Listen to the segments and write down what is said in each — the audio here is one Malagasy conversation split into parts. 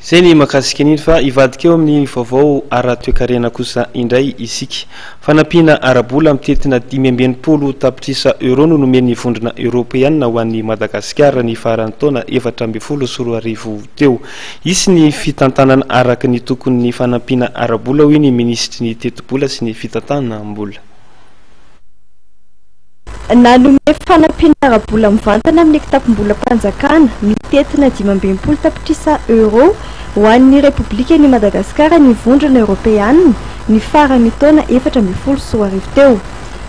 Izay ny mahakasika an'iny fa hivadika eo amin'ny vaovao ara-toekarena kosa indray isika. Fanampiana ara-bola mitentina 65 tapitrisa euro no nomen'ny Vondrona Eoropeana ho an'i Madagasikara ny faran'ny taona 2014 teo. Hisy ny fitantanana araka ny tokony ny fanampiana ara-bola hoy ny minisitry ny tetibola sy ny fitantanam-bola. Nanome fanampiana ara-bola mivantana amin'ny kitapom-bolam-panjakana mitentina 65 tapitrisa euros ho an'ny Repoblikan'i Madagasikara ny Vondrona Eoropeanina ny faran'ny taona 2014 teo.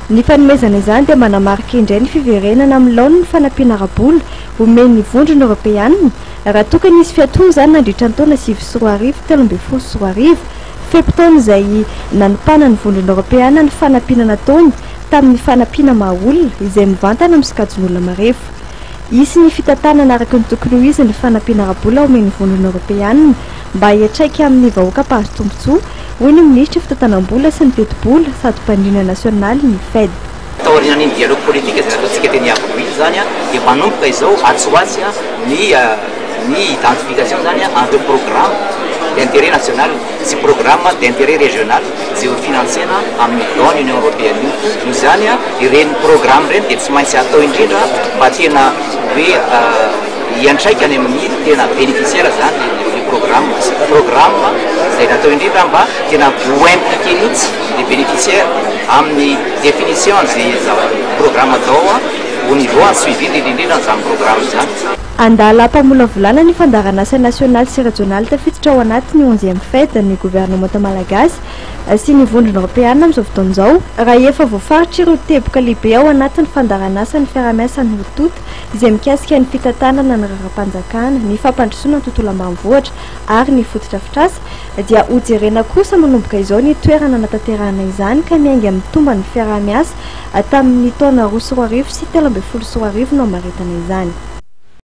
Ny fanomezana izany dia manamarika indray ny fiverenana amin'ny laoniny fanampiana ara-bola omen'ny Vondrona Eoropeanina raha toa ka nisy fiatoana izany nandritra ny taona 2009 2013, fe-potoana izay nanompanan'ny Vondrona Eoropeana ny fanampiana nataony tamin'ny fanampiana maha olona izay mivantana amin'ny sokajin'olona marefo. Hisy ny fitantanana araka ny tokony ho izy ny fanampiana ara-bola omen'ny Vondrona Eoropeanina mba hiantraika amin'ny vahoaka mpahazo tombontsoa, hoy ny minisitry ny fitantanam-bola sy ny tetibola sady mpandrindra nasionaly ny Fed. Taorian'iny dialogue politique izay nataontsika teny Iavoloha iny izany dia manomboka izao atsy ho atsy ny ny identification izany an'ireo programmes d'intérêt national sy programmes d'intérêt régional izay ho financer-na amin'ny don Union Européenne io. Noho izany ireny programmes ireny dia tsy maintsy atao indrindra mba tena hoe hiantraika any amin'ny tena bénéficiaire izany le programme. Programme izay natao indrindra mba tena ho impliquer mihitsy les bénéficiaires amin'ny définition an'izay programme atao au niveau an'ny suivi indrindra indrindra an'izany programme izany. Andalam-pamolavolana ny fandaharanasa nasionaly sy rejionaly tafiditra ao anatin'ny onzième Fed ny governemanta malagasy sy ny Vondrona Eoropeana amin'izao fotoana izao, raha efa voafaritra ireo teboka lehibe ao anatin'ny fandaharanasa ny fiaraha-miasan'ny roa tonta izay mikasika ny fitantanana ny raharaham-panjakana, ny fampandrosoana ny tontolo ambanivohitra ary ny fotodrafitrasa, dia hojerena kosa manomboka izao ny toerana hanatanterahana izany ka miainga amin'ny tomban'ny fiaraha-miasa tamin'ny taona 2002 sy 2013 no hamaritana izany.